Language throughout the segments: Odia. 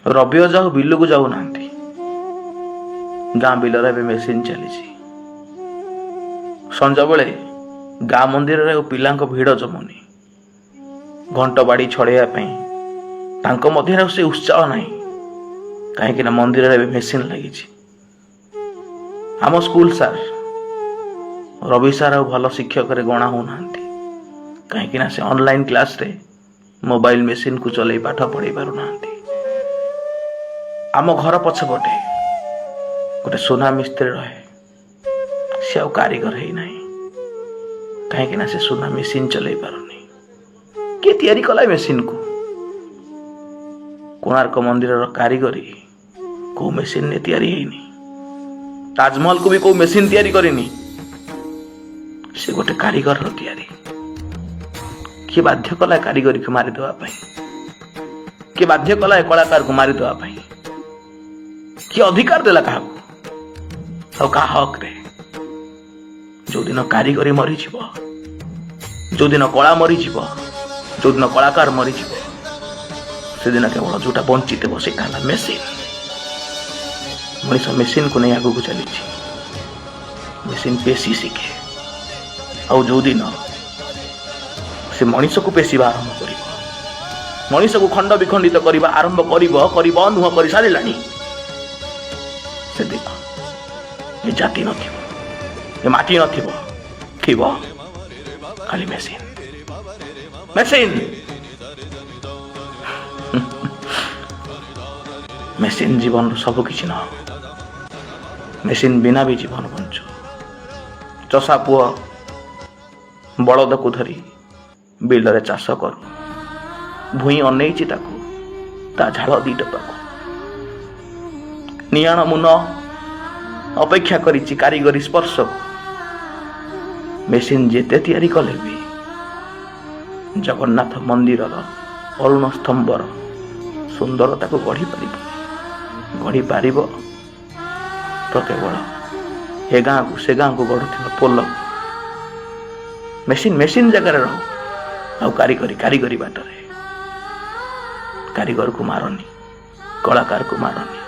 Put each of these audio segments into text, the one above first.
ରବି ଅଜା ଆଉ ବିଲକୁ ଯାଉନାହାନ୍ତି। ଗାଁ ବିଲରେ ଏବେ ମେସିନ୍ ଚାଲିଛି। ସଞ୍ଜବେଳେ ଗାଁ ମନ୍ଦିରରେ ଆଉ ପିଲାଙ୍କ ଭିଡ଼ ଜମୁନି ଘଣ୍ଟ ବାଡ଼ି ଛଡ଼େଇବା ପାଇଁ। ତାଙ୍କ ମଧ୍ୟରେ ଆଉ ସେ ଉତ୍ସାହ ନାହିଁ, କାହିଁକି ନା ମନ୍ଦିରରେ ଏବେ ମେସିନ୍ ଲାଗିଛି। ଆମ ସ୍କୁଲ ସାର୍ ରବି ସାର୍ ଆଉ ଭଲ ଶିକ୍ଷକରେ ଗଣା ହେଉନାହାନ୍ତି, କାହିଁକି ନା ସେ ଅନଲାଇନ୍ କ୍ଲାସରେ ମୋବାଇଲ ମେସିନ୍କୁ ଚଲେଇ ପାଠ ପଢ଼େଇ ପାରୁନାହାନ୍ତି। ଆମ ଘର ପଛପଟେ ଗୋଟେ ସୁନା ମିସ୍ତ୍ରୀ ରହେ। ସେ ଆଉ କାରିଗର ହେଇନାହିଁ, କାହିଁକି ନା ସେ ସୁନା ମେସିନ୍ ଚଲେଇ ପାରୁନି। କିଏ ତିଆରି କଲା ଏ ମେସିନ୍କୁ? କୋଣାର୍କ ମନ୍ଦିରର କାରିଗରୀ କୋଉ ମେସିନରେ ତିଆରି ହେଇନି। ତାଜମହଲକୁ ବି କୋଉ ମେସିନ୍ ତିଆରି କରିନି। ସେ ଗୋଟେ କାରିଗରର ତିଆରି। କିଏ ବାଧ୍ୟ କଲା କାରିଗରୀକୁ ମାରିଦେବା ପାଇଁ? କିଏ ବାଧ୍ୟ କଲା ଏ କଳାକାରକୁ ମାରିଦେବା ପାଇଁ? କିଏ ଅଧିକାର ଦେଲା କାହାକୁ ଆଉ କାହା ହକରେ? ଯୋଉଦିନ କାରିଗରୀ ମରିଯିବ, ଯୋଉଦିନ କଳା ମରିଯିବ, ଯୋଉଦିନ କଳାକାର ମରିଯିବ, ସେଦିନ କେବଳ ଯୋଉଟା ବଞ୍ଚିଥିବ, ସେଇଟା ହେଲା ମେସିନ୍। ମଣିଷ ମେସିନ୍କୁ ନେଇ ଆଗକୁ ଚାଲିଛି। ମେସିନ୍ ପେଶି ଶିଖେ, ଆଉ ଯୋଉଦିନ ସେ ମଣିଷକୁ ପେଶିବା ଆରମ୍ଭ କରିବ, ମଣିଷକୁ ଖଣ୍ଡ ବିଖଣ୍ଡିତ କରିବା ଆରମ୍ଭ କରିବ, କରିବ ନୁହଁ, କରିସାରିଲାଣି, ସେଦିନ ଏ ଜାତି ନଥିବ, ଏ ମାଟି ନଥିବ, ଥିବ ଖାଲି ମେସିନ୍, ମେସିନ୍, ମେସିନ୍। ଜୀବନର ସବୁ କିଛି ନ ହଉ, ମେସିନ୍ ବିନା ବି ଜୀବନ ବଞ୍ଚୁ। ଚଷା ପୁଅ ବଳଦକୁ ଧରି ବିଲରେ ଚାଷ କରୁ। ଭୂଇଁ ଅନେଇଛି ତାକୁ, ତା ଝାଳ ଦି ଟୋପାକୁ। ନିଆଣ ମୁନ ଅପେକ୍ଷା କରିଛି କାରିଗରୀ ସ୍ପର୍ଶକୁ। ମେସିନ୍ ଯେତେ ତିଆରି କଲେ ବି ଜଗନ୍ନାଥ ମନ୍ଦିରର ଅରୁଣ ସ୍ତମ୍ଭର ସୁନ୍ଦରତାକୁ ଗଢ଼ି ପାରିବ, ଗଢ଼ି ପାରିବ ତ କେବଳ ଏ ଗାଁକୁ ସେ ଗାଁକୁ ଗଢ଼ୁଥିବା ପୋଲ। ମେସିନ୍ ମେସିନ୍ ଜାଗାରେ ରହୁ ଆଉ କାରିଗରୀ କାରିଗରୀ ବାଟରେ। କାରିଗରକୁ ମାରନି, କଳାକାରକୁ ମାରନି,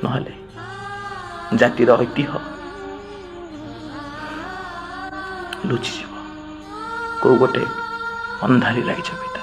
ନହେଲେ ଜାତିର ଐତିହ୍ୟ ଲୁଚିଯିବ କୋଉ ଗୋଟେ ଅନ୍ଧାରୀ ରାଇଜ ଭିତରେ।